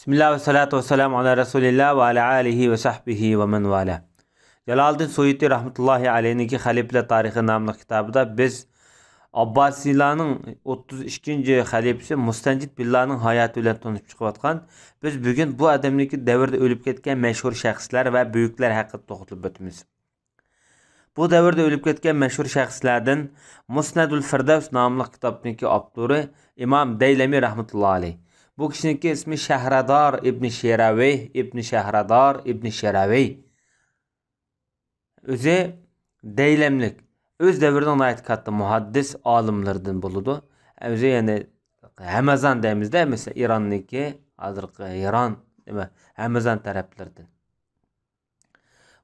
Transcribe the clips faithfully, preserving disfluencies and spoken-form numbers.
بىسمىللا ۋەسسالاتۇ ۋەسسالامۇ ئالا رەسۇلىللا ۋە ئالا ئالىھى ۋە سەھبىھى ۋە مەن ۋالا. جالالىدىن سۇيۇتى رەھمەتۇللاھى ئەلەيھنىڭكى خەلىپىلەر تارىخى ناملىق كىتابىدا بىز ئابباسىيلارنىڭ ئوتتۇز ئىككىنچى خەلىپىسى مۇستەنجىد بىللانىڭ ھاياتى بىلەن تونۇشۇپ چىقىۋاتقان. بىز بۈگۈن بۇ ئادەمنىڭكى دەۋرىدە ئۆلۈپ كەتكەن مەشھۇر شەخسلەر ۋە بۈيۈكلەر ھەققىدە توختىلىپ ئۆتىمىز. بۇ دەۋردە ئۆلۈپ كەتكەن مەشھۇر شەخسلەردىن مۇسنەدۇل فىردەۋس ناملىق كىتابنىڭكى ئاپتورى ئىمام دەيلەمى رەھمەتۇللا ئەلەيھ. بۇ كىشىنىڭكى ئىسمى شەھرادار ئىبنى شېراۋەي، ئىبنى شەھرادار ئىبنى شېراۋەي. ئۆزى دەيلەملىك، ئۆز دەۋرىنىڭ ناھايىتى كاتتا مۇھەددىس ئالىملىرىدىن بولىدۇ. ئۆزى يەنى ھەمەزان دەيمىزدە، مەسىلەن، ئىراننىڭكى، ھازىرقى ئىران، نېمە، ھەمەزان تەرەپلىرىدىن.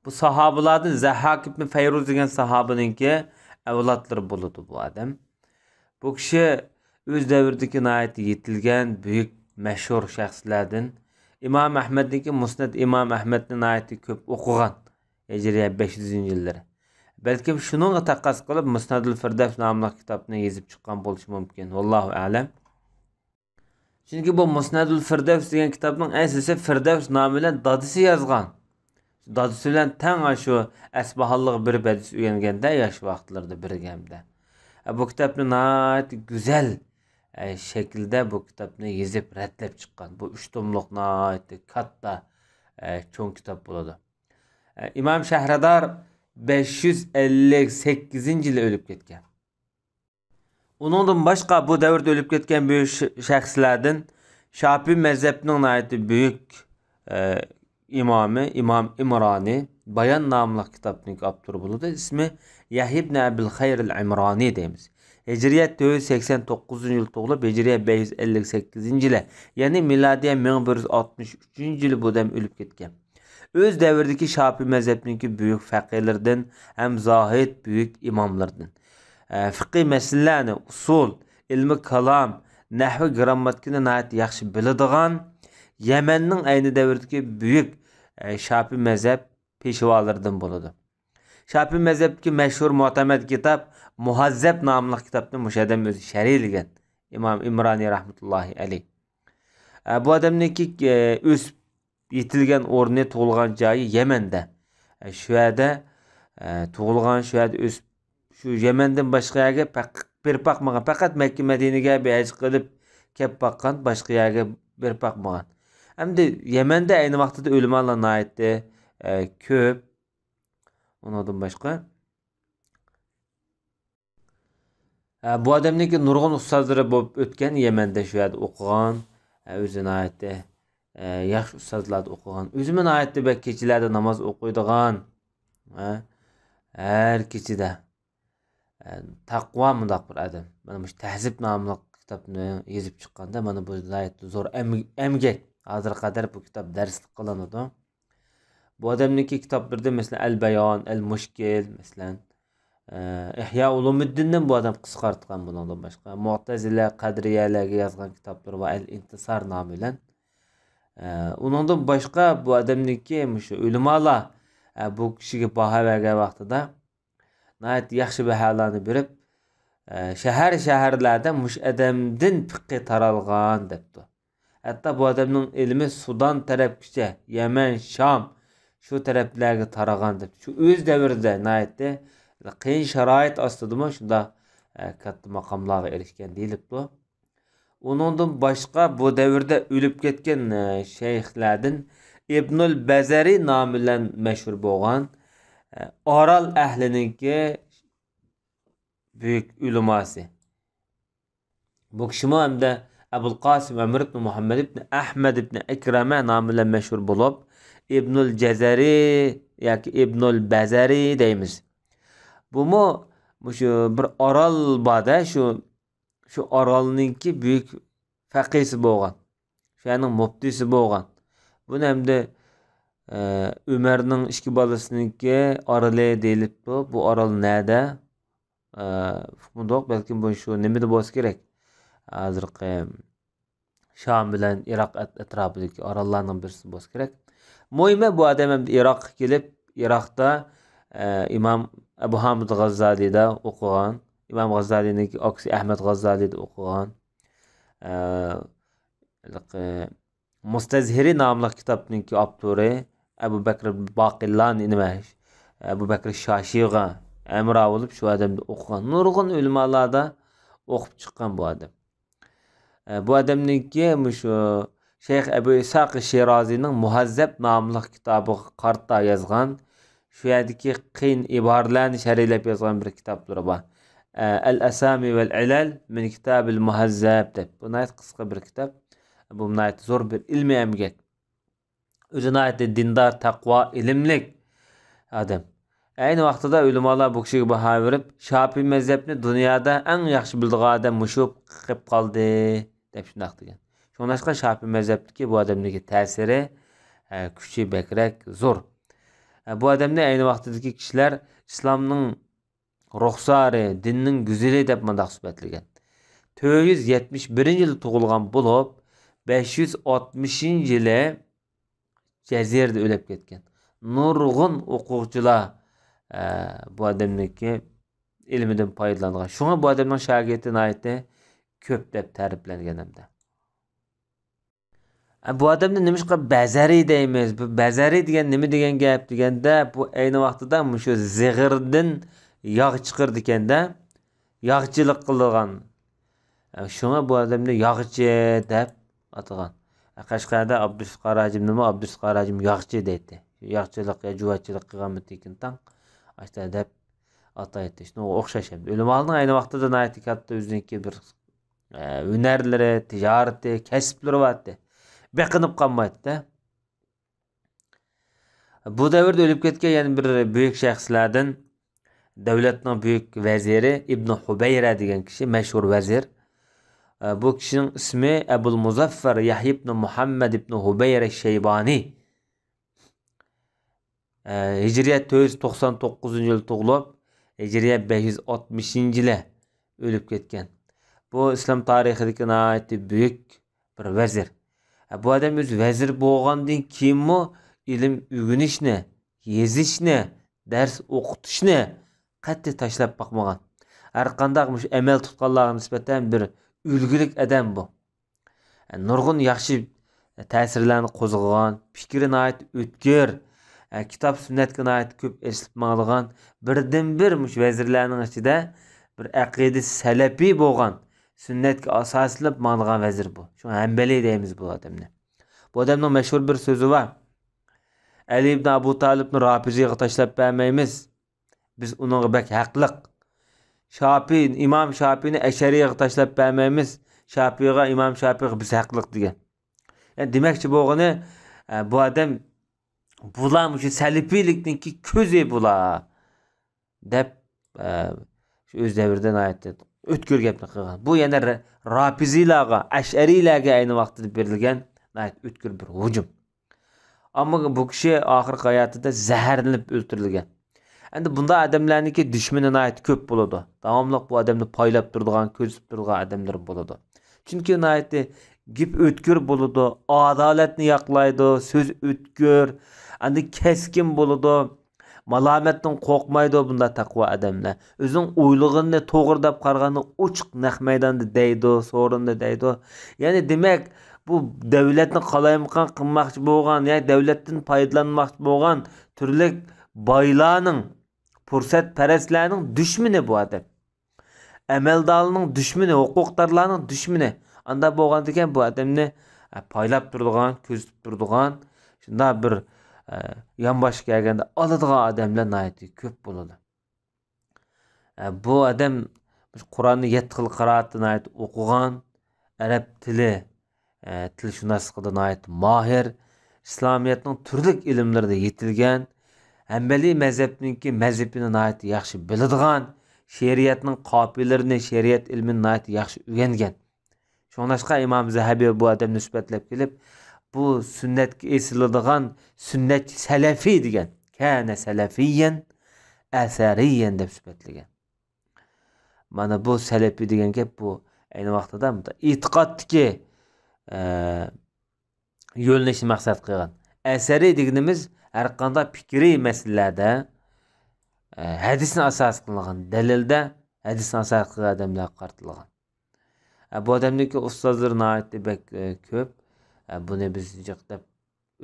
بۇ ساھابىلاردىن زەھھاك ئىبن فەيرۇز دېگەن ساھابىنىڭكى ئەۋلادلىرى بولىدۇ بۇ ئادەم. بۇ كىشى ئۆز دەۋرىدىكى ناھايىتى يېتىلگەن، بۈيۈك، مەشھۇر شەخسلەردىن. ئىمام ئەھمەدنىڭكى مۇسنەد ئىمام ئەھمەدنى ناھايىتى كۆپ ئوقۇغان، ھىجرىيە بەش يۈزىنچى يىللىرى. بەلكىم شۇنىڭغا تاقاس قىلىپ مۇسنەدۇل فىردەۋس ناملىق كىتابنى يېزىپ چىققان بولۇشى مۇمكىن. ۋاللاھۇ ئەلەم. چۈنكى بۇ مۇسنەدۇل فىردەۋس دېگەن كىتابنىڭ ئەسلىسى فىردەۋس نامى بىلەن دادىسى يازغان. دادىسى بىلەن تەڭ ئاشۇ ئەسپاھانلىق بىر ھەدىس ئۆگەنگەندە ياش ۋاقىتلىرىدا بىرگەمدە. ئە، بۇ كىتابنى ناھايىتى گۈزەل، ئە، شەكىلدە بۇ كىتابنى يېزىپ، رەتلەپ چىققان. بۇ ئۈچ توملۇق ناھايىتى كاتتا، ئە، چوڭ كىتاب بولىدۇ. ئە، ئىمام شەھرىدار بەش يۈز ئەللىك سەككىزىنچى يىلى ئۆلۈپ كەتكەن. ئۇنىڭدىن باشقا بۇ دەۋردە ئۆلۈپ كەتكەن بۈيۈك ش-، شەخسلەردىن شاپىي مەزھەپنىڭ ناھايىتى بۈيۈك، ئە، ئىمامى، ئىمام ئىمرانى بايان ناملىق كىتابنىڭ ئاپتورى بولىدۇ. ئىسمى يەھيا ئىبن ئەبىل خەير ئەل ئىمرانى دەيمىز. ھىجرىيە تۆت يۈز سەكسەن توققۇزىنچى يىل تۇغۇلۇپ، ھىجرىيە بەش يۈز ئەللىك سەككىزىنچى يىلى، يەنى مىلادىيە مىڭ بىر يۈز ئاتمىش ئۈچىنچى يىلى بۇ ئادەم ئۆلۈپ كەتكەن. ئۆز دەۋرىدىكى شاپىي مەزھەپنىڭكى بۈيۈك فەقىھلىرىدىن ھەم زاھىد بۈيۈك ئىماملىرىدىن. ئە، فىقھىي مەسىلىلەرنى، ئۇسۇل، ئىلمىي كالام، نەھۋ، گىرامماتىكىنى ناھايىتى ياخشى بىلىدىغان، يەمەننىڭ ئەينى دەۋرىدىكى بۈيۈك، ئە، شاپىي مەزھەپ پېشۋالىرىدىن بولىدۇ. شاپىي مەزھەپتىكى مەشھۇر مۇتەمەد كىتاب مۇھەززەپ ناملىق كىتابنى مۇشۇ ئادەم ئۆزى شەرھلىگەن. ئىمام ئىمرانى رەھمەتۇللاھى ئەلەيھ. ئە، بۇ ئادەمنىڭكى، ئە، ئۆسۈپ يېتىلگەن ئورنى، تۇغۇلغان جايى يەمەندە. ئە، شۇ يەردە، ئە، تۇغۇلغان، شۇ يەردە ئۆسۈپ، شۇ يەمەندىن باشقا يەرگە پەق-، بېرىپ باقمىغان. پەقەت مەككە مەدىنىگە بىر ھەج قىلىپ كەپ باققان، باشقا يەرگە بېرىپ باقمىغان. ئەمدى يەمەندە ئەينى ۋاقتىدا ئۆلىمالار ناھايىتى، ئە، كۆپ. ئۇنىڭدىن باشقا، ھە، بۇ ئادەمنىڭكى نۇرغۇن ئۇستازلىرى بولۇپ ئۆتكەن، يەمەندە شۇ يەردە ئوقۇغان. ھە، ئۆزى ناھايىتى، ھە، ياخشى ئۇستازلاردا ئوقۇغان. ئۆزىمۇ ناھايىتى بەك كېچىلەردە ناماز ئوقۇيدىغان. ھە، ھەر كېچىدە. ئە، تەقۋا مۇنداق بىر ئادەم. مانا مۇشۇ تەھزىب ناملىق كىتابنى يېزىپ چىققاندا، مانا بۇ ناھايىتى زور ئەم-، ئەمگەك. ھازىرغا قەدەر بۇ كىتاب دەرسلىك قىلىنىدۇ. بۇ ئادەمنىڭكى كىتابلىرىدىن، مەسىلەن، ئەل بايان، ئەل مۇشكىل، مەسىلەن، ئە، ئىھيا ئۇلۇمىددىننى بۇ ئادەم قىسقارتقان بۇنىڭدىن باشقا. مۇئتەزىلە، قەدرىيەلەرگە يازغان كىتابلىرى بار، ئەل ئىنتىسار نامى بىلەن. ئە، ئۇنىڭدىن باشقا بۇ ئادەمنىڭكى مۇشۇ ئۆلىمالار، ئە، بۇ كىشىگە باھا بەرگەن ۋاقتىدا، ناھايىتى ياخشى باھالارنى بېرىپ، ئە، شەھەر-شەھەرلەردە مۇشۇ ئادەمدىن پىقى تارالغان دەپتۇ. ھەتتا بۇ ئادەمنىڭ ئىلمى سۇدان تەرەپكىچە، يەمەن، شام، شۇ تەرەپلەرگە تارىغان دەپتۇ. شۇ ئۆز دەۋرىدە ناھايىتى قىيىن شارائىت ئاستىدىمۇ شۇنداق، ئە، كاتتا ماقاملارغا ئېرىشكەن دېيىلىپتۇ. ئۇنىڭدىن باشقا بۇ دەۋردە ئۆلۈپ كەتكەن، ئە، شەيخلەردىن ئىبنۇل بەزەرى نامى بىلەن مەشھۇر بولغان، ئە، ئارال ئەھلىنىڭكى بۈيۈك ئۆلىماسى. بۇ كىشىمۇ ھەمدە ئەبۇل قاسىم ئەمر ئىبن مۇھەممەد ئىبن ئەھمەد ئىبن ئەكرەمە نامى بىلەن مەشھۇر بولۇپ، ئىبنۇل جەزەرى ياكى ئىبنۇل بەزەرى دەيمىز. بۇمۇ مۇشۇ بىر ئارال بار-دە، شۇ شۇ ئارالنىڭكى بۈيۈك فەقىسى بولغان، شۇ يەرنىڭ مۇپتىسى بولغان. بۇنى ئەمدى، ئە، ئۆمەرنىڭ ئىككى بالىسىنىڭكى ئارىلى دېيىلىپتۇ. بۇ ئارال نەدە؟ ئە، ئۇقمىدۇق. بەلكىم بۇ شۇ نېمىدە بولسا كېرەك؟ ھازىرقى شام بىلەن ئىراق ئەت-، ئەتراپىدىكى ئاراللارنىڭ بىرسى بولسا كېرەك. مۇھىمى، بۇ ئادەم ئەمدى ئىراققا كېلىپ، ئىراقتا، ئە، ئىمام ئەبۇ ھامىد غاززالىدا ئوقۇغان. ئىمام غاززالىنىڭكى ئاكىسى ئەھمەد غاززالىدا ئوقۇغان. ئە، ھېلىقى مۇستەزھىرى ناملىق كىتابنىڭكى ئاپتورى ئەبۇ بەكرى باقىللانى، نېمە، ئەبۇ بەكرى شاشىغا ھەمراھ بولۇپ، شۇ ئادەمدە ئوقۇغان. نۇرغۇن ئۆلىمالاردا ئوقۇپ چىققان بۇ ئادەم. ئە، بۇ ئادەمنىڭكى مۇشۇ شەيخ ئەبۇ ئىسھاق شىرازىنىڭ مۇھەززەب ناملىق كىتابىغا قارىتا يازغان، شۇ يەردىكى قىيىن ئىبارىلەرنى شەرھلەپ يازغان بىر كىتابلىرى بار. ئە، ئەل ئەسامى ۋەل ئىلەل مىن كىتابىل مۇھەززەب دەپ. بۇ ناھايىتى قىسقا بىر كىتاب. بۇ ناھايىتى زور بىر ئىلمىي ئەمگەك. ئۆزى ناھايىتى دىندار، تەقۋا، ئىلىملىك ئادەم. ئەينى ۋاقتىدا ئۆلىمالار بۇ كىشىگە باھا بېرىپ، شاپىي مەزھەپنى دۇنيادا ئەڭ ياخشى بىلىدىغان ئادەم مۇشۇ قېلىپ قالدى، دەپ شۇنداق دېگەن. شۇڭلاشقا شاپىي مەزھەپتىكى بۇ ئادەمدىكى تەسىرى، ئە، كۈچى بەكرەك زور. ئە، بۇ ئادەمنى ئەينى ۋاقتىدىكى كىشىلەر ئىسلامنىڭ رۇخسارى، دىننىڭ گۈزىلى دەپ مۇنداق سۈپەتلىگەن. تۆت يۈز يەتمىش بىرىنچى يىلى تۇغۇلغان بولۇپ، بەش يۈز ئاتمىشىنچى يىلى جەزىرىدە ئۆلۈپ كەتكەن. نۇرغۇن ئوقۇغۇچىلار، ئە، بۇ ئادەمنىڭكى ئىلمىدىن پايدىلانغان. شۇڭا بۇ ئادەمنىڭ شاگىرتى ناھايىتى كۆپ دەپ تەرىپلەنگەن ھەمدە. ئە، بۇ ئادەمنى نېمىشقا بەزەرى دەيمىز؟ بۇ بەزەرى دېگەن نېمە دېگەن گەپ دېگەندە، بۇ ئەينى ۋاقتىدا مۇشۇ زىغىردىن ياغ چىقىرىدىكەندە، ياغچىلىق قىلىدىغان. ئە، شۇڭا بۇ ئادەمنى ياغچى دەپ ئاتىغان. ئە، قەشقەردە ئابدۇستار ھاجىمنىمۇ ئابدۇستار ھاجىم ياغچى دەيتتى. ياغچىلىق يا جۇۋاچىلىق قىلغانمىدىكىن تاڭ، ئاشتا دەپ ئاتايتتى. شۇنىڭغا ئوخشاش ئەمدى. ئۆلىمالارنىڭ ئەينى ۋاقتىدا ناھايىتى كاتتا ئۆزىنىڭكى بىر ئە، ھۈنەرلىرى، تىجارىتى، كەسىپلىرى بارتتى. بېقىنىپ قالمايتتى. بۇ دەۋردە ئۆلۈپ كەتكەن يەنە بىر بۈيۈك شەخسلەردىن دۆلەتنىڭ بۈيۈك ۋەزىرى ئىبنى ھۇبەيرە دېگەن كىشى، مەشھۇر ۋەزىر. ئە، بۇ كىشىنىڭ ئىسمى ئەبۇل مۇزەففەر يەھيا ئىبنى مۇھەممەد ئىبنى ھۇبەيرە شەيبانى. ئە، ھىجرىيە تۆت يۈز توقسان توققۇزىنچى يىلى تۇغۇلۇپ، ھىجرىيە بەش يۈز ئاتمىشىنچى يىلى ئۆلۈپ كەتكەن. بۇ ئىسلام تارىخىدىكى ناھايىتى بۈيۈك بىر ۋەزىر. ئە، بۇ ئادەم ئۆزى ۋەزىر بولغاندىن كېيىنمۇ ئىلىم ئۆگىنىشنى، يېزىشنى، دەرس ئوقۇتۇشنى قەتئىي تاشلاپ باقمىغان. ھەرقانداق مۇشۇ ئەمەل تۇتقانلارغا نىسبەتەن بىر ئۈلگىلىك ئادەم بۇ. نۇرغۇن ياخشى تەسىرلەرنى قوزغىغان، پىكرى ناھايىتى ئۆتكۈر، كىتاب سۈننەتكە ناھايىتى كۆپ ئېسىلىپ ماڭىدىغان، بىردىنبىر مۇشۇ ۋەزىرلەرنىڭ ئىچىدە بىر ئەقىدە سەلەپىي بولغان، سۈننەتكە ئاساسلىنىپ ماڭىدىغان ۋەزىر بۇ. شۇڭا ھەمبەلىي دەيمىز بۇ ئادەمنى. بۇ ئادەمنىڭ مەشھۇر بىر سۆزى بار. ئەلى ئىبن ئەبۇ تالىپنى رافىزىيغا تاشلاپ بەرمەيمىز. بىز ئۇنىڭغا بەك ھەقلىق. شاپىي، ئىمام شاپىينى ئەشەرىيغا تاشلاپ بەرمەيمىز. شاپىيغا، ئىمام شاپىيغا بىز ھەقلىق دېگەن. يەنى دېمەكچى بولغىنى، ئە، بۇ ئادەم، بۇلار مۇشۇ سەلىپىيلىكنىڭكى كۆزى بۇلار، دەپ، ئە، شۇ ئۆز دەۋرىدە ناھايىتى ئۆتكۈر گەپنى قىلغان. بۇ يەنە رە-، رافىزىيلارغا، ئەشئەرىيلەرگە ئەينى ۋاقتىدا بېرىلگەن ناھايىتى ئۆتكۈر بىر ھۇجۇم. ئەمما بۇ كىشى ئاخىرقى ھاياتىدا زەھەرلىنىپ ئۆلتۈرۈلگەن. ئەمدى بۇنداق ئادەملەرنىڭكى دۈشمىنى ناھايىتى كۆپ بولىدۇ. داۋاملىق بۇ ئادەمنى پايلاپ تۇرىدىغان، كۆزىتىپ تۇرىدىغان ئادەملەر بولىدۇ. چۈنكى ناھايىتى گېپى ئۆتكۈر بولىدۇ، ئادالەتنى ياقلايدۇ، سۆزى ئۆتكۈر، ئاندىن كەسكىن بولىدۇ. مالامەتتىن قورقمايدۇ بۇنداق تەقۋا ئادەملەر. ئۆزىنىڭ ئويلىغىنىنى، توغرا دەپ قارىغىنىنى ئوچۇق نەق مەيداندا دەيدۇ، سورۇندا دەيدۇ. يەنى دېمەك، بۇ دۆلەتنى قالايمىقان قىلماقچى بولغان، يا دۆلەتتىن پايدىلانماقچى بولغان تۈرلۈك بايلارنىڭ، پۇرسەتپەرەسلەرنىڭ دۈشمىنى بۇ ئادەم. ئەمەلدارلارنىڭ دۈشمىنى، ھوقۇقدارلارنىڭ دۈشمىنى. ئانداق بولغاندىكىن بۇ ئادەمنى، ئە، پايلاپ تۇرىدىغان، كۆزىتىپ تۇرىدىغان، شۇنداق بىر، ئە، يانباشقا كەلگەندە ئالىدىغان ئادەملەر ناھايىتى كۆپ بولىدۇ. ئە، بۇ ئادەم قۇرئاننى يەتتە خىل قىرائەتتە ناھايىتى ئوقۇغان، ئەرەب تىلى، ئە، تىلشۇناسلىقىدا ناھايىتى ماھىر، ئىسلامىيەتنىڭ تۈرلۈك ئىلىملىرىدا يېتىلگەن، ھەمبەلىي مەزھەپنىڭكى مەزھىپىنى ناھايىتى ياخشى بىلىدىغان، شېرىئەتنىڭ قاپىيىلىرىنى، شېرىئەت ئىلمىنى ناھايىتى ياخشى ئۆگەنگەن. شۇڭلاشقا ئىمام زەھەبى بۇ ئادەمنى سۈپەتلەپ كېلىپ، بۇ سۈننەتكە ئېسىلىدىغان سۈننەتچى سەلەفىي دېگەن. كانە سەلەفىييەن ئەسەرىييەن دەپ سۈپەتلىگەن. مانا بۇ سەلەفىي دېگەن گەپ بۇ ئەينى ۋاقتىدا ئېتىقادتىكى، ئە، يۆنىلىشنى مەقسەت قىلغان. ئەسەرىي دېگىنىمىز ھەرقانداق پىكرىي مەسىلىلەردە، ئە، ھەدىسنى ئاساس قىلغان، دەلىلدە ھەدىسنى ئاساس قىلغان ئادەملەرگە قارىتىلغان. ئە، بۇ ئادەمنىڭكى ئۇستازلىرى ناھايىتى بەك، ئە، كۆپ. ئە، بۇنى بىز جىق دەپ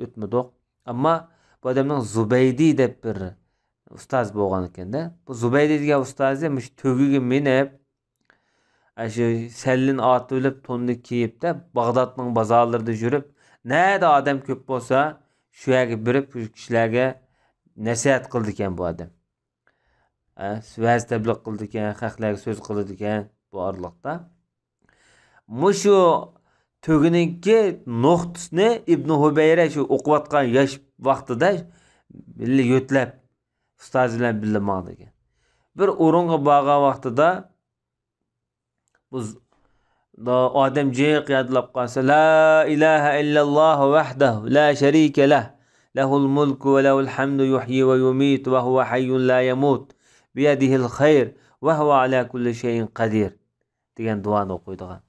ئۆتمىدۇق. ئەمما بۇ ئادەمنىڭ زۇبەيدى دەپ بىر ئۇستازى بولغان ئىكەن-دە. بۇ زۇبەيدى دېگەن ئۇستازى مۇشۇ تۆگىگە مىنىپ، ئاشۇ سەللىنى ئاتىۋېلىپ، توننى كىيىپ-دە، باغدادنىڭ بازارلىرىدا يۈرۈپ، نەدە ئادەم كۆپ بولسا، شۇ يەرگە بېرىپ، شۇ كىشىلەرگە نەسىھەت قىلىدىكەن بۇ ئادەم. ھە، ۋەز تەبلىغ قىلىدىكەن، خەقلەرگە سۆز قىلىدىكەن بۇ ئارىلىقتا. مۇشۇ تۆگىنىڭكى نۇقتىسىنى ئىبنى ھۇبەيرە شۇ ئوقۇۋاتقان ياش ۋاقتىدا بىللە يۆتلەپ، ئۇستازى بىلەن بىللە ماڭىدىكەن. بىر ئورۇنغا بارغان ۋاقتىدا بۇ ز-، دا-، ئادەم جىق يادلاپ قالسا، لا ئىلاھە ئىللاللاھۇ ۋەھدەھۇ لا شەرىكە لەھ، لەھۇل مۇلكۇ ۋە لەھۇل ھەمدۇ يۇھيى ۋە يۇمىتۇ ۋە ھۇۋە ھەييۇن لا يەمۇت، بىيەدىھىل خەير ۋە ھۇۋە ئالا كۇللى شەيئىن قەدىر. دېگەن دۇئانى ئوقۇيدىغان.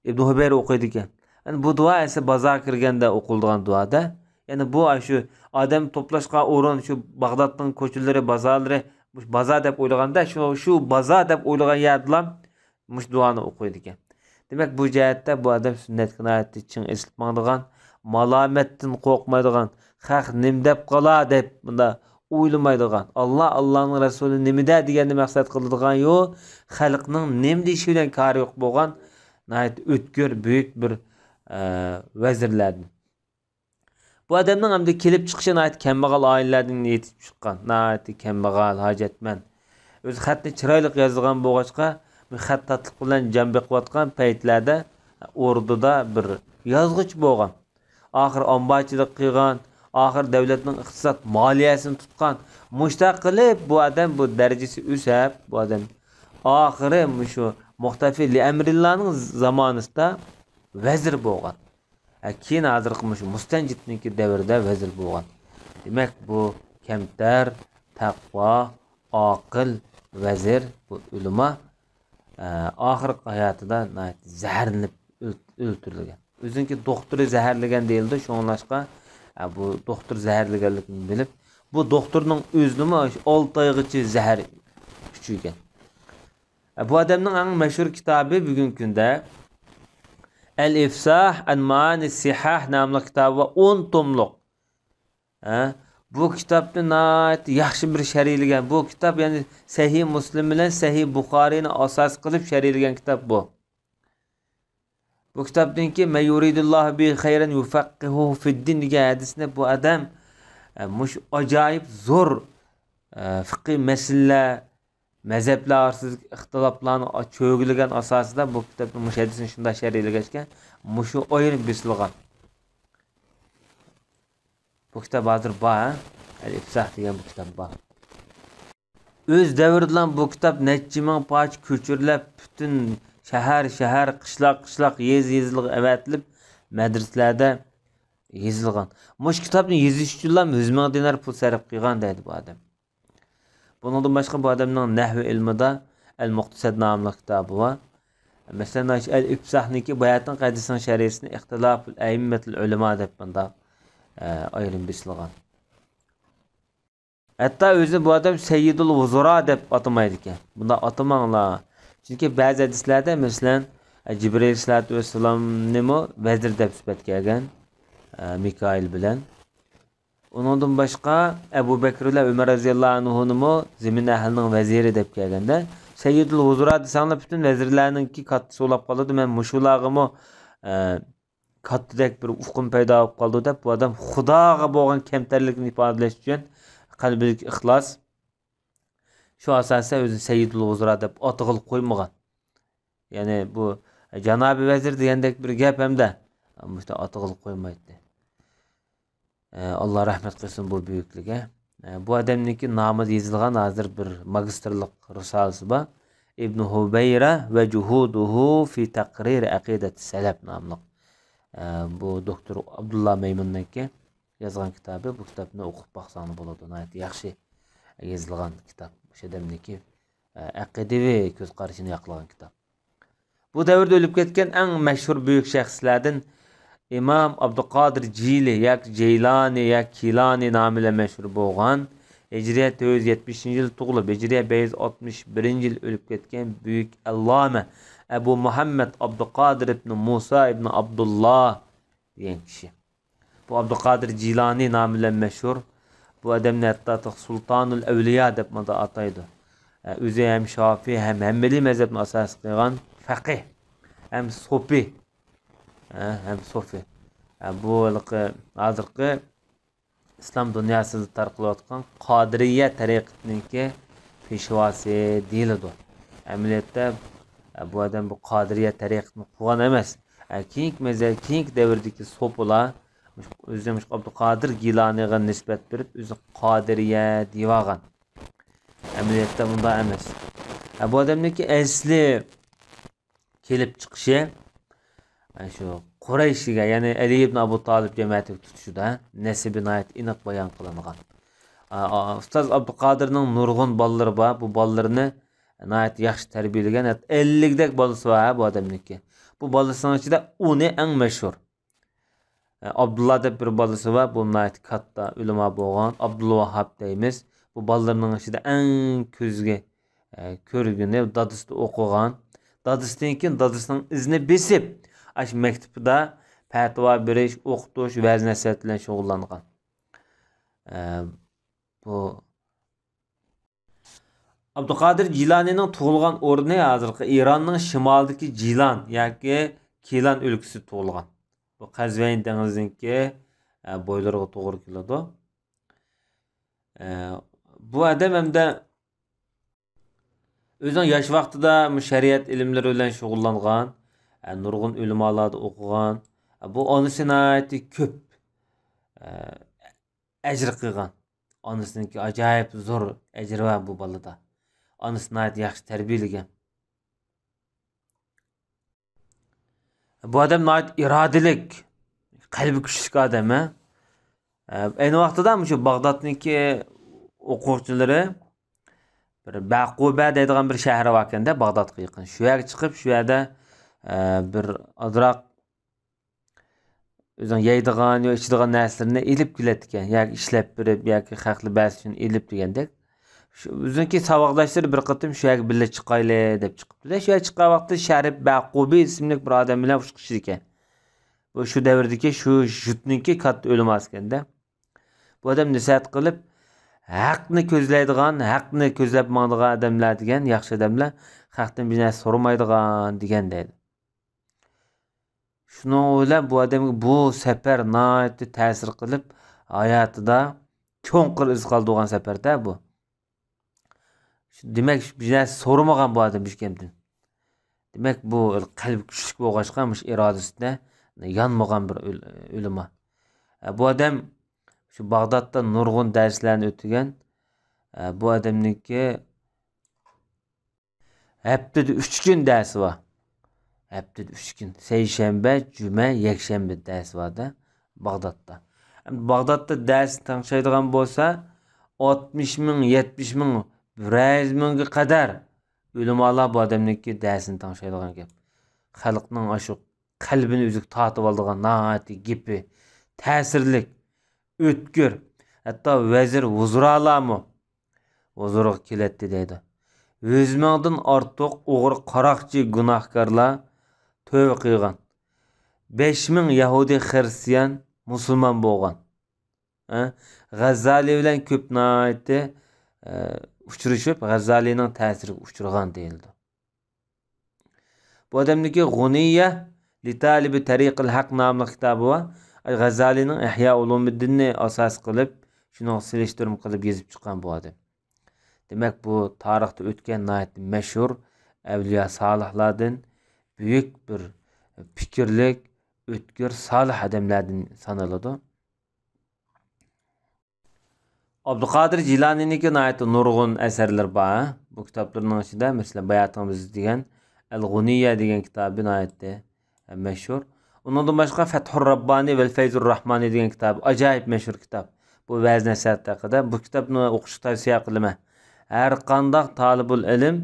ئىبنى ھۇبەيرە ئوقۇيدىكەن. يەنى بۇ دۇئا ئەسلى بازارغا كىرگەندە ئوقۇلىدىغان دۇئا-دە. يەنى بۇ شۇ ئادەم توپلاشقان ئورۇن، شۇ باغدادنىڭ كوچىلىرى، بازارلىرى، مۇشۇ بازار دەپ ئويلىغاندا، شۇ، شۇ بازار دەپ ئويلىغان يەردىلا مۇشۇ دۇئانى ئوقۇيدىكەن. دېمەك، بۇ جەھەتتە بۇ ئادەم سۈننەتكە ناھايىتى چىڭ ئېسىلىپ ماڭىدىغان، مالامەتتىن قورقمايدىغان، خەق نېمە دەپ قالا دەپ مۇنداق ئويلىمايدىغان، ئاللا، ئاللانىڭ رەسۇلى نېمىدە دېگەننى مەقسەت قىلىدىغان يو، خەلقنىڭ نېمە دېيىشى بىلەن كارى يوق بولغان ناھايىتى ئۆتكۈر، بۈيۈك بىر، ئە، ۋەزىرلەردىن. بۇ ئادەمنىڭ ئەمدى كېلىپ چىقىشى ناھايىتى كەمبەغەل ئائىلىلەردىن يېتىلىپ چىققان، ناھايىتى كەمبەغەل، ھاجەتمەن. ئۆزى خەتنى چىرايلىق يازىدىغان بولغاچقا، بىر خەت تاتلىق بىلەن جان بېقىۋاتقان پەيتلەردە ئوردىدا بىر يازغۇچى بولغان. ئاخىر ئامبارچىلىق قىلغان، ئاخىر دۆلەتنىڭ ئىقتىساد مالىيەسىنى تۇتقان. مۇشۇنداق قىلىپ بۇ ئادەم بۇ دەرىجىسى ئۆسۈپ، بۇ ئادەم ئاخىرى مۇشۇ مۇختەفى لىئەمرىللانىڭ زامانىسىدا ۋەزىر بولغان. ھە، كېيىن ھازىرقى مۇشۇ مۇستەنجىدنىڭكى دەۋرىدە ۋەزىر بولغان. دېمەك، بۇ كەمتەر، تەقۋا، ئاقىل ۋەزىر، بۇ ئۆلىما، ئە، ئاخىرقى ھاياتىدا ناھايىتى زەھەرلىنىپ ئۆل-، ئۆلتۈرۈلگەن. ئۆزىنىڭكى دوختۇرى زەھەرلىگەن دېيىلىدۇ، شۇڭلاشقا، ئە، بۇ دوختۇر زەھەرلىگەنلىكىنى بىلىپ، بۇ دوختۇرنىڭ ئۆزىنىمۇ شۇ ئالتە ئايغىچە زەھەر ئىچۈرگەن. ئە، بۇ ئادەمنىڭ ئەڭ مەشھۇر كىتابى بۈگۈنكى كۈندە ئەل ئىفساھ ئەن مائانى سىھاھ ناملىق كىتابى بار، ئون توملۇق. ھە؟ بۇ كىتابنى ناھايىتى ياخشى بىر شەرھلىگەن. بۇ كىتاب، يەنى سەھىھ مۇسلىم بىلەن سەھىھ بۇخارىينى ئاساس قىلىپ شەرھلىگەن كىتاب بۇ. بۇ كىتابتىنكى مەن يۇرىدىللاھۇ بىھى خەيرەن يۇفەققىھۇ فىددىن دېگەن ھەدىسنى بۇ ئادەم، ئە، مۇشۇ ئاجايىپ زور، ئە، فىقھىي مەسىلىلەر، مەزھەپلەر ئارىسىدىكى ئىختىلاپلارنى چۆگىلىگەن ئاساسىدا بۇ كىتابنىڭ مۇشۇ ھەدىسىنى شۇنداق شەرھلىگەچكە، مۇشۇ ئايرىم بېسىلغان. بۇ كىتاب ھازىر بار، ھە؟ ئەل ئىپساھ دېگەن بۇ كىتاب بار. ئۆز دەۋرىدىلا بۇ كىتاب نەچچە مىڭ پارچە كۆچۈرۈلۈپ، پۈتۈن شەھەر، شەھەر، قىشلاق، قىشلاق، يېزا، يېزىلىق ئەۋەتىلىپ، مەدرىسىلەردە يېزىلغان. مۇشۇ كىتابنى يېزىش ئۈچۈنلا يۈز مىڭ دىنار پۇل سەرپ قىلغان دەيدۇ بۇ ئادەم. بۇنىڭدىن باشقا بۇ ئادەمنىڭ نەھۋى ئىلمىدا ئەل مۇقتىسەد ناملىق كىتابى بار. مەسىلەن، ئەل ئىپساھنىڭكى باياتىن قەدىسىنىڭ شەرھىسىنى ئىختىلاپۇل ئەئىممەتىل ئۆلىما دەپ مۇنداق، ئە، ئايرىم بېسىلغان. ھەتتا ئۆزىنى بۇ ئادەم سەييىدۇل ۋۇزۇرا دەپ ئاتىمايدىكەن. بۇنداق ئاتىماڭلار. چۈنكى بەزى ھەدىسلەردە، مەسىلەن، جىبرىئىل ئەلەيھىسسالاتۇ ۋەسسالامنىمۇ ۋەزىر دەپ سۈپەتكە كەلگەن، ئە، مىكائىل بىلەن. ئۇنىڭدىن باشقا ئەبۇ بەكرى بىلەن ئۆمەر رەزىياللاھۇ ئەنھۇنىمۇ زېمىن ئەھلىنىڭ ۋەزىرى دەپ كەلگەندە، سەييىدۇل ۋۇزۇرا دېسەڭلار پۈتۈن ۋەزىرلەرنىڭكى كاتتىسى بولاپ قالىدۇ. مەن مۇشۇلارغىمۇ، ئە، كاتتىدەك بىر ئۇقۇم پەيدا بولۇپ قالىدۇ دەپ، بۇ ئادەم خۇداغا بولغان كەمتەرلىكىنى ئىپادىلەش ئۈچۈن قەلبىدىكى ئىخلاس، شۇ ئاساستا ئۆزىنى سەييىدۇل ۋۇزۇرا دەپ ئاتىغىلى قويمىغان. يەنى بۇ جانابىي ۋەزىر دېگەندەك بىر گەپ ھەمدە مۇشۇنداق ئاتىغىلى قويمايتتى. ئە، ئاللا رەھمەت قىلسۇن بۇ بۈيۈكلىككە. ئە، بۇ ئادەمنىڭكى نامىدا يېزىلغان ھازىر بىر ماگىستىرلىق رىسالىسى بار. ئىبنى ھۇبەيرە ۋە جۇھۇدۇھۇ فى تەقرىر ئەقىدەتى سەلەف ناملىق. ئە، بۇ دوكتور ئابدۇللا مەيمۇننىڭكى يازغان كىتابى. بۇ كىتابنى ئوقۇپ باقساڭلار بولىدۇ. ناھايىتى ياخشى يېزىلغان كىتاب. مۇشۇ ئادەمنىڭكى، ئە، ئەقىدىۋى كۆز قارىشىنى ياقلىغان كىتاب. بۇ دەۋردە ئۆلۈپ كەتكەن ئەڭ مەشھۇر بۈيۈك شەخسلەردىن ئىمام ئابدۇقادىر جىلى ياكى جەيلانى ياكى كىلانى نامى بىلەن مەشھۇر بولغان، ھىجرىيە تۆت يۈز يەتمىشىنچى يىل تۇغۇلۇپ، ھىجرىيە بەش يۈز ئاتمىش بىرىنچى يىل ئۆلۈپ كەتكەن بۈيۈك ئەللامە ئەبۇ مۇھەممەد ئابدۇقادىر ئىبنى مۇسا ئىبنى ئابدۇللا دېگەن كىشى. بۇ ئابدۇقادىر جىلانى نامى بىلەن مەشھۇر. بۇ ئادەمنى ھەتتا سۇلتانۇل ئەۋلىيا دەپ مۇنداق ئاتايدۇ. ئە، ئۆزى ھەم شافىي، ھەم ھەمبىلىي مەزھەپنى ئاساس قىلغان فەقىھ، ھەم سوپى. ئە، ھەم سوپى. ئە، بۇ ھېلىقى ھازىرقى ئىسلام دۇنياسىدا تارقىلىۋاتقان قادىرىيە تەرىقىتىنىڭكى پېشۋاسى دېيىلىدۇ. ئەمەلىيەتتە، ئە، بۇ ئادەم بۇ قادىرىيە تەرىقىتىنى قۇرغان ئەمەس. ئە، كېيىنكى مەزھەپ، كېيىنكى دەۋردىكى سوپىلار ئۆزىنى مۇشۇ ئابدۇقادىر گىلانىغا نىسبەت بېرىپ، ئۆزىنى قادىرىيە دېيىۋالغان. ئەمەلىيەتتە بۇنداق ئەمەس. ئە، بۇ ئادەمنىڭكى ئەسلى كېلىپ چىقىشى، ئە، شۇ قۇرەيشىگە، يەنى ئەلى ئىبن ئابۇ تالىپ جەمەتىگە تۇتىشىدا نەسىبى ناھايىتى ئېنىق بايان قىلىنغان. ئا، ئا، ئۇستاز ئابدۇقادىرنىڭ نۇرغۇن بالىلىرى بار. بۇ بالىلىرىنى ناھايىتى ياخشى تەربىيەلىگەن. ھەتتا ئەللىكتەك بالىسى بار ھە بۇ ئادەمنىڭكى. بۇ بالىسىنىڭ ئىچىدە ئۇنى ئەڭ مەشھۇر. ئابدۇللا دەپ بىر بالىسى بار، بۇ ناھايىتى كاتتا ئۆلىما بولغان، ئابدۇلۋاھاب دەيمىز. بۇ بالىلىرىنىڭ ئىچىدە ئەڭ كۆزگە، ئە، كۆرگىنى، دادىسىدا ئوقۇغان. دادىسىدىن كېيىن دادىسىنىڭ ئىزىنى بېسىپ، ئاشۇ مەكتىپىدا پەتىۋا بېرىش، ئوقۇتۇش، ۋەز-نەسىھەت بىلەن شۇغۇللانغان. ئە، بۇ ئابدۇقادىر جىلانىنىڭ تۇغۇلغان ئورنى ھازىرقى ئىراننىڭ شىمالىدىكى جىلان ياكى كىلان ئۆلكىسىدە تۇغۇلغان. بۇ قەزۋىن دېڭىزىنىڭكى، ئە، بويلىرىغا توغرا كېلىدۇ. ئە، بۇ ئادەم ھەمدە ئۆزىنىڭ ياش ۋاقتىدا مۇ شەرىئەت ئىلىملىرى بىلەن شۇغۇللانغان، ئە، نۇرغۇن ئۆلىمالاردا ئوقۇغان. ئە، بۇ ئانىسى ناھايىتى كۆپ، ئە، ئەجىر قىلغان. ئانىسىنىڭكى ئاجايىپ زور ئەجرى بار بۇ بالىدا. ئانىسى ناھايىتى ياخشى تەربىيەلىگەن. بۇ ئادەم ناھايىتى ئىرادىلىك، قەلبى كۈچلۈك ئادەم، ھە. ئەينى ۋاقتىدا مۇشۇ باغدادنىڭكى ئوقۇغۇچىلىرى بىر بەقۇبە دەيدىغان بىر شەھىرى باركەندە، باغدادقا يېقىن. شۇ يەرگە چىقىپ، شۇ يەردە، ئە، بىر ئازراق ئۆزىنىڭ يەيدىغان يا ئىچىدىغان نەرسىلىرىنى ئېلىپ كېلەتتىكەن. ياكى ئىشلەپ بېرىپ، ياكى خەقلەر بەرسە شۇنى ئېلىپ دېگەندەك. شۇ، ئۆزىنىڭكى ساۋاقداشلىرى بىر قېتىم شۇ يەرگە بىللە چىقايلى دەپ چىقىپتۇ-دە، شۇ يەرگە چىققان ۋاقىتتا شەرىپ بەقۇبى ئىسىملىك بىر ئادەم بىلەن ئۇچرىشىدىكەن. بۇ شۇ دەۋردىكى شۇ جۇتنىڭكى كاتتا ئۆلىماسىكەندە. بۇ ئادەم نەسىھەت قىلىپ، ھەقنى كۆزلەيدىغان، ھەقنى كۆزلەپ ماڭىدىغان ئادەملەر دېگەن، ياخشى ئادەملەر خەقتىن بىر نەرسە سورىمايدىغان دېگەن دەيدۇ. شۇنىڭ بىلەن بۇ ئادەمگە بۇ سەپەر ناھايىتى تەسىر قىلىپ، ھاياتىدا چوڭقۇر ئىز قالدۇرغان سەپەردە بۇ. دېمەك، بىر نەرسە سورىمىغان بۇ ئادەم ھېچكىمدىن. دېمەك، بۇ قەلبى كۈچلۈك بولغاچقا، مۇشۇ ئىرادىسىدە يانمىغان بىر ئۆل-، ئۆلىما. ئە، بۇ ئادەم شۇ باغدادتا نۇرغۇن دەرسلەرنى ئۆتىگەن. ئە، بۇ ئادەمنىڭكى ھەپتىدە ئۈچ كۈن دەرسى بار. ھەپتىدە ئۈچ كۈن. سەيشەنبە، جۈمە، يەكشەنبە دەرسى بار-دە، باغدادتا. ئەمدى باغدادتا دەرسنى تىڭشايدىغان بولسا، ئاتمىش مىڭ، يەتمىش مىڭ، بىر يۈز مىڭغا قەدەر ئۆلىمالار بۇ ئادەمنىڭكى دەرسىنى تىڭشايدىغان گەپ. خەلقنىڭ ئاشۇ قەلبىنى ئۆزىگە تارتىۋالىدىغان ناھايىتى گېپى تەسىرلىك، ئۆتكۈر، ھەتتا ۋەزىر، ۋۇزرالارمۇ ھۇزۇرىغا كېلەتتى دەيدۇ. يۈز مىڭدىن ئارتۇق ئوغرى، قاراقچى، گۇناھكارلار تۆۋە قىلغان. بەش مىڭ يەھۇدىي، خىرىستىيان مۇسۇلمان بولغان. ھە؟ غەززالى بىلەن كۆپ ناھايىتى، ئە، ئۇچرىشىپ، غەززالىنىڭ تەسىرىگە ئۇچرىغان دېيىلىدۇ. بۇ ئادەمنىڭكى غۇنىيە لىتالىبى تەرىقىل ھەق ناملىق كىتابى بار. غەززالىنىڭ ئىھيا ئۇلۇمىددىننى ئاساس قىلىپ، شۇنىڭغا سېلىشتۇرما قىلىپ يېزىپ چىققان بۇ ئادەم. دېمەك، بۇ تارىختا ئۆتكەن ناھايىتى مەشھۇر ئەۋلىيا سالىھلاردىن، بۈيۈك بىر پىكىرلىك، ئۆتكۈر، سالىھ ئادەملەردىن سانىلىدۇ. ئابدۇقادىر جىلانىنىڭكى ناھايىتى نۇرغۇن ئەسەرلىرى بار. بۇ كىتابلىرىنىڭ ئىچىدە، مەسىلەن، باياتىڭ بىز دېگەن ئەل غۇنىيە دېگەن كىتابى ناھايىتى مەشھۇر. ئۇنىڭدىن باشقا، فەتھۇر راببانى ۋەل فەيزۇر راھمانى دېگەن كىتابى ئاجايىپ مەشھۇر كىتاب. بۇ ۋەز نەسىھەت ھەققىدە. بۇ كىتابنى ئوقۇشقا تەۋسىيە قىلىمەن. ھەر قانداق تالىبۇل ئىلىم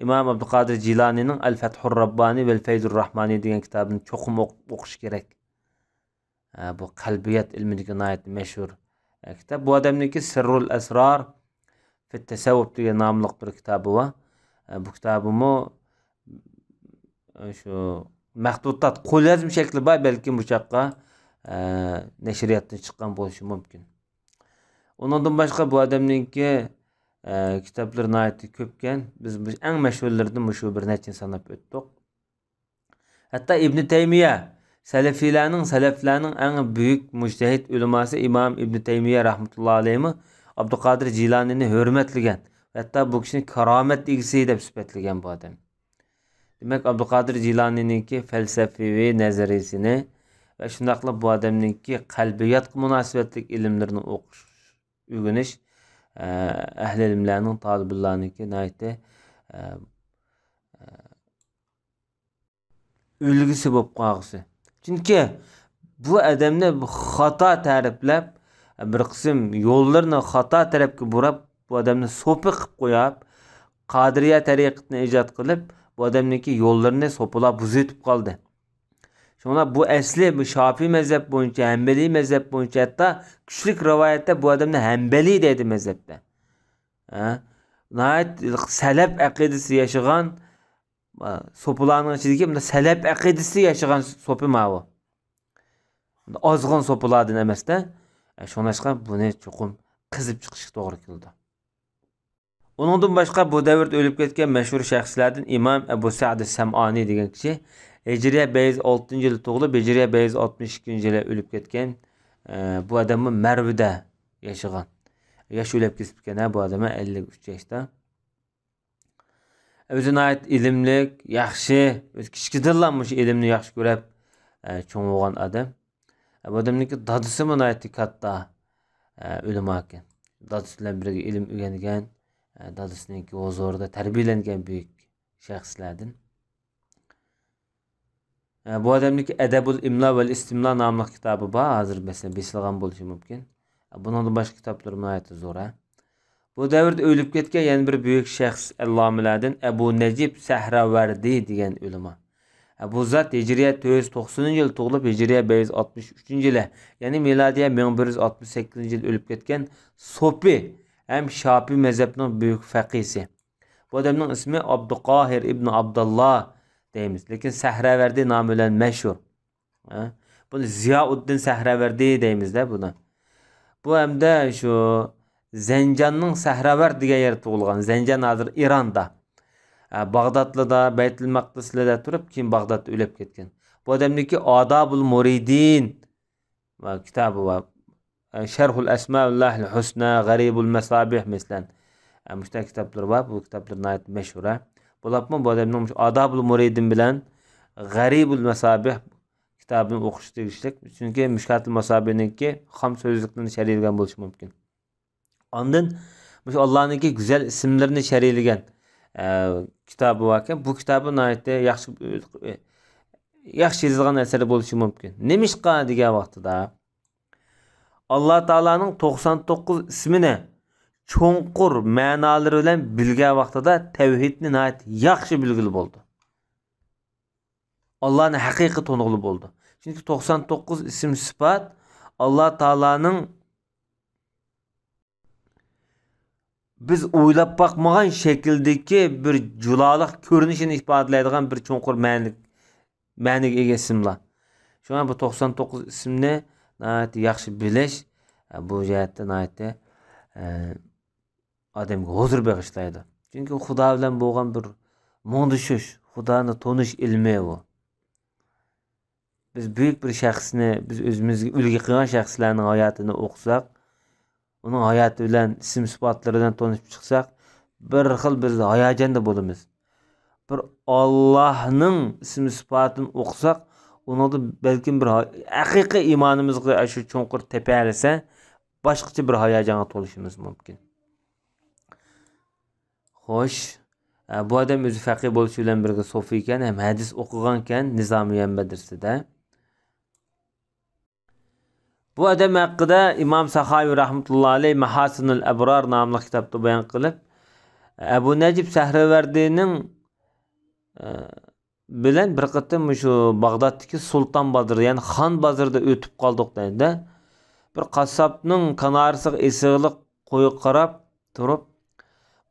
ئىمام ئابدۇقادىر جىلانىنىڭ ئەل فەتھۇر راببانى ۋەل فەيزۇر راھمانى دېگەن كىتابىنى چوقۇم ئوقۇپ، ئوقۇشى كېرەك. ھە، بۇ قەلبىيات ئىلمىدىكى ناھايىتى مەشھۇر، ھە، كىتاب. بۇ ئادەمنىڭكى سىررۇل ئەسرار فىت تەسەۋۋۇپ دېگەن ناملىق بىر كىتابى بار. ھە، بۇ كىتابىمۇ، ھە، شۇ مەخدۇتات، قوليازما شەكلى بار، بەلكىم بۇ چاغقا، ئە، نەشرىياتتىن چىققان بولۇشى مۇمكىن. ئۇنىڭدىن باشقا بۇ ئادەمنىڭكى، ئە، كىتابلىرى ناھايىتى كۆپكەن. بىز، بىز ئەڭ مەشھۇرلىرىدىن مۇشۇ بىر نەچچىنى ساناپ ئۆتتۇق. ھەتتا ئىبنى تەيمىيە، سەلەفىيلەرنىڭ، سەلەفلەرنىڭ ئەڭ بۈيۈك مۇجتەھىد ئۆلىماسى ئىمام ئىبنى تەيمىيە رەھمەتۇللا ئەلەيھىمۇ ئابدۇقادىر جىلانىنى ھۆرمەتلىگەن، ھەتتا بۇ كىشىنى كارامەت ئىگىسى دەپ سۈپەتلىگەن بۇ ئادەم. دېمەك، ئابدۇقادىر جىلانىنىڭكى پەلسەفىۋى نەزەرىيىسىنى ۋە شۇنداقلا بۇ ئادەمنىڭكى قەلبىياتقا مۇناسىۋەتلىك ئىلىملىرىنى ئوقۇش، ئۆگىنىش، ئە، ئەھلى ئىلىملەرنىڭ، تالىبىللارنىڭكى ناھايىتى، ئە، ئە، ئۈلگىسى بولۇپ قالغۇسى. چۈنكى بۇ ئادەمنى خاتا تەرىپلەپ، بىر قىسىم يوللىرىنى خاتا تەرەپكە بۇراپ، بۇ ئادەمنى سوپى قىلىپ قويۇپ، قادىرىيە تەرىقىتىنى ئىجاد قىلىپ، بۇ ئادەمنىڭكى يوللىرىنى سوپىلار بۇزۇۋېتىپ قالدى. شۇڭا بۇ ئەسلى بۇ شاپىي مەزھەپ بويىچە، ھەمبەلىي مەزھەپ بويىچە، ھەتتا كۈچلۈك رىۋايەتتە بۇ ئادەمنى ھەمبەلىي دەيدۇ مەزھەپتە. ھە؟ ناھايىتى سەلەپ ئەقىدىسى ياشىغان، سوپىلارنىڭ ئىچىدىكى مۇنداق سەلەپ ئەقىدىسى ياشىغان سوپى ماۋۇ. ئازغىن سوپىلاردىن ئەمەستە، شۇڭلاشقا بۇنى چوقۇم قېزىپ چىقىشقا توغرا كېلىدۇ. ئۇنىڭدىن باشقا بۇ دەۋردە ئۆلۈپ كەتكەن مەشھۇر شەخسلەردىن ئىمام ئەبۇ سەئد سەمئانى دېگەن كىشى ھىجرىيە بەيزى ئالتىنچى يىلى تۇغۇلۇپ، ھىجرىيە بەيزى ئاتمىش ئىككىنچى يىلى ئۆلۈپ كەتكەن. ئە، بۇ ئادەممۇ مەرۋدە ياشىغان. ياش ئۆلۈپ كېتىپتىكەن، ھە، بۇ ئادەم ئەللىك ئۈچ ياشتا. ئۆزى ناھايىتى ئىلىملىك، ياخشى، ئۆزى كىچىكىدىنلا مۇشۇ ئىلىمنى ياخشى كۆرۈپ، ئە، چوڭ بولغان ئادەم. ئە، بۇ ئادەمنىڭكى دادىسىمۇ ناھايىتى كاتتا، ئە، ئۆلىماكەن. دادىسى بىلەن بىرگە ئىلىم ئۆگەنگەن، ئە، دادىسىنىڭكى ھۇزۇرىدا تەربىيەلەنگەن بۈيۈك شەخسلەردىن. ئە، بۇ ئادەمنىڭكى ئەدەبۇل ئىملا ۋەل ئىستىملا ناملىق كىتابى بار. ھازىر، مەسىلەن، بېسىلغان بولۇشى مۇمكىن. ئە، بۇنىڭدىن باشقا كىتابلىرى ناھايىتى زور، ھە. بۇ دەۋردە ئۆلۈپ كەتكەن يەنە بىر بۈيۈك شەخس ئەللامىلەردىن ئەبۇ نەجىب سەھراۋەردى دېگەن ئۆلىما. ئە، بۇ زات ھىجرىيە تۆت يۈز توقسىنىنچى يىلى تۇغۇلۇپ، ھىجرىيە بەش يۈز ئاتمىش ئۈچىنچى يىلى، يەنى مىلادىيە مىڭ بىر يۈز ئاتمىش سەككىزىنچى يىلى ئۆلۈپ كەتكەن سوپى ھەم شاپىي مەزھەپنىڭ بۈيۈك فەقىھسى. بۇ ئادەمنىڭ ئىسمى ئابدۇقاھىر ئىبن ئابداللا دەيمىز، لېكىن سەھراۋەردى نامى بىلەن مەشھۇر. ھە؟ بۇنى زىياۋۇددىن سەھراۋەردى دەيمىز-دە بۇنى. بۇ ھەمدە شۇ زەنجاننىڭ سەھراۋەرد دېگەن يەردە تۇغۇلغان. زەنجان ھازىر ئىراندا. ھە، باغدادلىدا، بەيتۇل مەقدىسلىدە تۇرۇپ، كېيىن باغدادتا ئۆلۈپ كەتكەن. بۇ ئادەمنىڭكى ئادابۇل مۇرىدىن ۋە كىتابى بار. شەرھۇل ئەسمائىللاھىل ھۇسنا، غەرىبۇل مەسابىھ، مەسىلەن. مۇشۇنداق كىتابلىرى بار. بۇ كىتابلىرى ناھايىتى مەشھۇر، ھە. بولۇپمۇ بۇ ئادەمنىڭ مۇشۇ ئادابۇل مۇرىدىن بىلەن غەرىبۇل مەسابىھ كىتابىنى ئوقۇش تېگىشلىك. چۈنكى مىشكاتۇل مەسابىھنىڭكى خام سۆزلۈكلىرىنى شەرھلىگەن بولۇشى مۇمكىن. ئاندىن مۇشۇ ئاللانىڭكى گۈزەل ئىسىملىرىنى شەرھلىگەن، ئە، كىتابى باركەن. بۇ كىتابى ناھايىتى ياخشى، ياخشى يېزىلغان ئەسەر بولۇشى مۇمكىن. نېمىشقا دېگەن ۋاقتىدا، ئاللا تائالانىڭ توقسان توققۇز ئىسمىنى چوڭقۇر مەنالىرى بىلەن بىلگەن ۋاقتىدا تەۋھىدنى ناھايىتى ياخشى بىلگىلى بولىدۇ. ئاللانى ھەقىقىي تونۇغىلى بولىدۇ. چۈنكى توقسان توققۇز ئىسىم سۈپەت ئاللا تائالانىڭ بىز ئويلاپ باقمىغان شەكىلدىكى بىر جۇلالىق كۆرۈنۈشىنى ئىپادىلەيدىغان بىر چوڭقۇر مەنىلىك، مەنىگە ئىگە ئىسىملار. شۇڭا بۇ توقسان توققۇز ئىسىمنى ناھايىتى ياخشى بىلىش، بۇ جەھەتتە ناھايىتى، ئە، ئادەمگە ھۇزۇر بېغىشلايدۇ. چۈنكى خۇدا بىلەن بولغان بىر مۇڭدىشىش، خۇدانى تونۇش ئىلمى بۇ. بىز بۈيۈك بىر شەخسنى، بىز ئۆزىمىزگە ئۈلگە قىلغان شەخسلەرنىڭ ھاياتىنى ئوقۇساق، ئۇنىڭ ھاياتى بىلەن، ئىسىم سۈپەتلىرى بىلەن تونۇشۇپ چىقساق، بىر خىل بىز ھاياجاندا بولىمىز. بىر ئاللاھنىڭ ئىسىم سۈپەتىنى ئوقۇساق، ئۇنىڭدا بەلكىم بىر ھا-، ھەقىقىي ئىمانىمىزغا شۇ چوڭقۇر تېپەلىسە، باشقىچە بىر ھاياجانغا تولۇشىمىز مۇمكىن. خوش. ئە، بۇ ئادەم ئۆزى فەقىھ بولۇشى بىلەن بىرگە سوفىيكەن ھەم ھەدىس ئوقۇغانكەن نىزامىيە مەدرىسىدە. بۇ ئادەم ھەققىدە ئىمام ساخاۋى رەھمەتۇللا ئەلەيھ مەھاسىنۇل ئەبرار ناملىق كىتابتا بايان قىلىپ، ئەبۇ نەجىب سەھرىۋەردىنىڭ، ئە، بىلەن بىر قېتىم مۇشۇ باغدادتىكى سۇلتان بازىرى، يەنى خان بازىرىدا ئۆتۈپ قالدۇق دەيدۇ. بىر قاسساپنىڭ كانارىسىغا ئېسىقلىق قويغا قاراپ تۇرۇپ،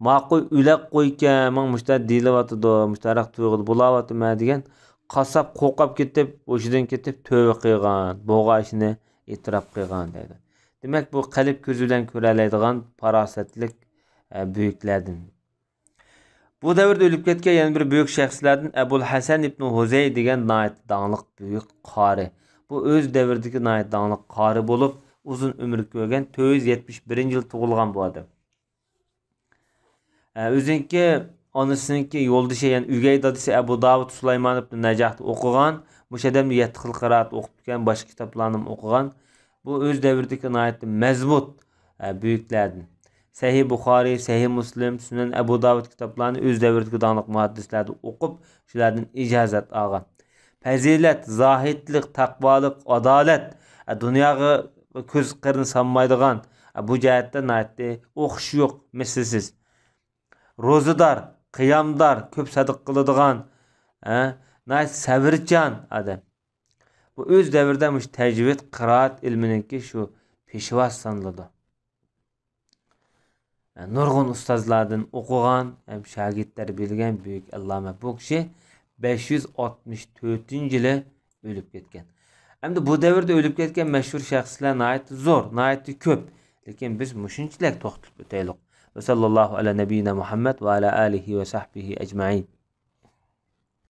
ماقۇل ئۆلەك قويكەن، ماڭا مۇشۇنداق دېيىلىۋاتىدۇ، مۇشۇنداق تۇيغۇدا بولاۋاتىمەن دېگەن قاسساپ قورقۇپ كېتىپ، ھوشىدىن كېتىپ تۆۋە قىلغان، بولغان ئىشىنى ئېتىراپ قىلغان دەيدۇ. دېمەك، بۇ قەلب كۆزى بىلەن كۆرەلەيدىغان پاراسەتلىك، ئە، بۈيۈكلەردىن. بۇ دەۋردە ئۆلۈپ كەتكەن يەنە بىر بۈيۈك شەخسلەردىن ئەبۇل ھەسەن ئىبنۇ ھۇزەي دېگەن ناھايىتى داڭلىق بۈيۈك قارى. بۇ ئۆز دەۋرىدىكى ناھايىتى داڭلىق قارى بولۇپ، ئۇزۇن ئۆمۈر كۆرگەن، تۆت يۈز يەتمىش بىرىنچى يىل تۇغۇلغان بۇ ئادەم. ئە، ئۆزىنىڭكى ئانىسىنىڭكى يولدىشى، يەنى ئۆگەي دادىسى ئەبۇ داۋۇت سۇلايمان ئىبن نەجاھتا ئوقۇغان. مۇشۇ ئادەمدە يەتتە خىل قىرائەت ئوقۇپ كەلگەن، باشقا كىتابلارنىمۇ ئوقۇغان. بۇ ئۆز دەۋرىدىكى ناھايىتى مەزمۇت، ئە، بۈيۈكلەردىن. سەھىھ بۇخارىي، سەھىھ مۇسلىم، سۈنەن ئەبۇ داۋۇت كىتابلارنى ئۆز دەۋرىدىكى داڭلىق مۇھەددىسلەردىن ئوقۇپ، شۇلاردىن ئىجازەت ئالغان. پەزىلەت، زاھىدلىق، تەقۋالىق، ئادالەت، ئە، دۇنياغا كۆز قىرىنى سالمايدىغان، ئە، بۇ جەھەتتە ناھايىتى ئوخشىشى يوق، مىسلىسىز. روزىدار، قىيامدار، كۆپ سەدىقە قىلىدىغان، ئە، ناھايىتى سەۋرچان ئادەم. بۇ ئۆز دەۋرىدە مۇشۇ تەجۋىد، قىرائەت ئىلمىنىڭكى شۇ پېشۋاسى سانىلىدۇ. نۇرغۇن ئۇستازلاردىن ئوقۇغان ھەم شاگىرت تەربىيەلىگەن بۈيۈك ئەللامە. بۇ كىشى بەش يۈز ئاتمىش تۆتىنچى يىلى ئۆلۈپ كەتكەن. ئەمدى بۇ دەۋردە ئۆلۈپ كەتكەن مەشھۇر شەخسلەر ناھايىتى زور، ناھايىتى كۆپ. لېكىن بىز مۇشۇنچىلىك توختىلىپ ئۆتەيلۇق. ۋە ساللاللاھۇ ئەلا نەبىينا مۇھەممەد ۋە ئەلا ئالىھى ۋە سەھبىھى ئەجمەئىن.